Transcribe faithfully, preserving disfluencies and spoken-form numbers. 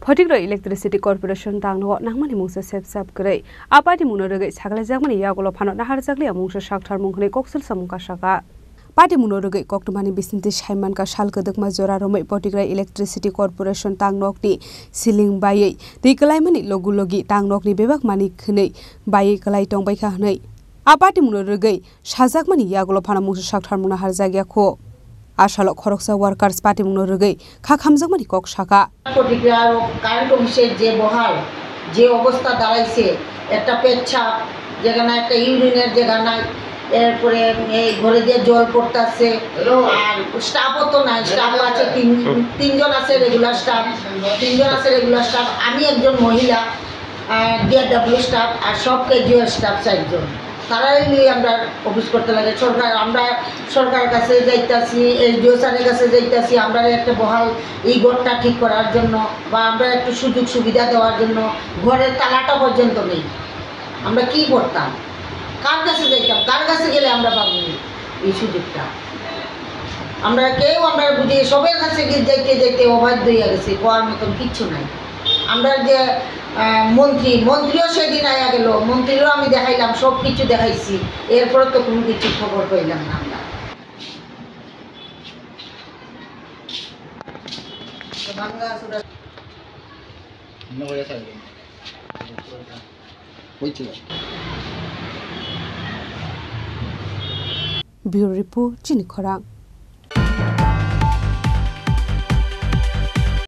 Photigra Electricity Corporation tangno nangmani mungsa sepsap kwrwi. A patimungno rwgwi saglaijakmani yagulo phano naharjakliya mungsa sakthar mung hwnwi koksil samung kasaka. Patimungno rwgwi koktwmani bisingtwi saimankha sal kwdwkma jora romwi Photigra Electricity Corporation tangnokni siling baiwi twi kwlaimani logu logi tangnokni bebak mani khwnwi baiwi kwlai tongbaikha hwnwi. A patimungno rwgwi sajakmani yagulo phano mungsa sakthar mungno harjakya kho. A salo khoroksa workers patimungno rwgwi kha khamjakmani kok saka. Photigra current office-এর যে বহাল, যে অবস্থা দাঁড়াইছে, একটা পেচ্ছাপ জায়গা নাই, একটা ইউরিনের জায়গা নাই, এরপরে এই ঘরে দিয়ে জল পড়তাছে, আর স্টাফও তো নাই, স্টাফ আছে তিন, তিনজন আছে রেগুলার স্টাফ, তিনজন আছে রেগুলার স্টাফ, আমি একজন মহিলা, আর ডিআরডব্লিউ স্টাফ, আর সব ক্যাজুয়াল স্টাফ চারজন। তারাই নিয়ে আমরা অফিস করতে লাগে। সরকার, আমরা সরকারের কাছে যাইতাছি, এসডিও স্যারের কাছে যাইতাছি, আমরা একটা বহাল এই ঘরটা ঠিক করার জন্য বা আমরা একটু সুযোগ সুবিধা দেওয়ার জন্য। ঘরের তালাটা পর্যন্ত নেই। আমরা কি করতাম? কার কাছে যাইতাম? কার কাছে গেলে আমরা পাবো এই সুযোগটা? আমরা কেউ, আমরা বুঝি, সবের কাছে গিয়ে যাইতে যাইতে অবাধ্য হইয়া গেছি, করার মতন কিচ্ছু নাই। আমরা যে, আহ, মন্ত্রী, মন্ত্রীও সেদিন আয়া গেল, মন্ত্রীরও আমি দেখাইলাম, সব কিছু দেখাইছি, এরপরে তো কোনো কিছু খবর পাইলাম না আমরা। Bureau Report, Chini Khorang.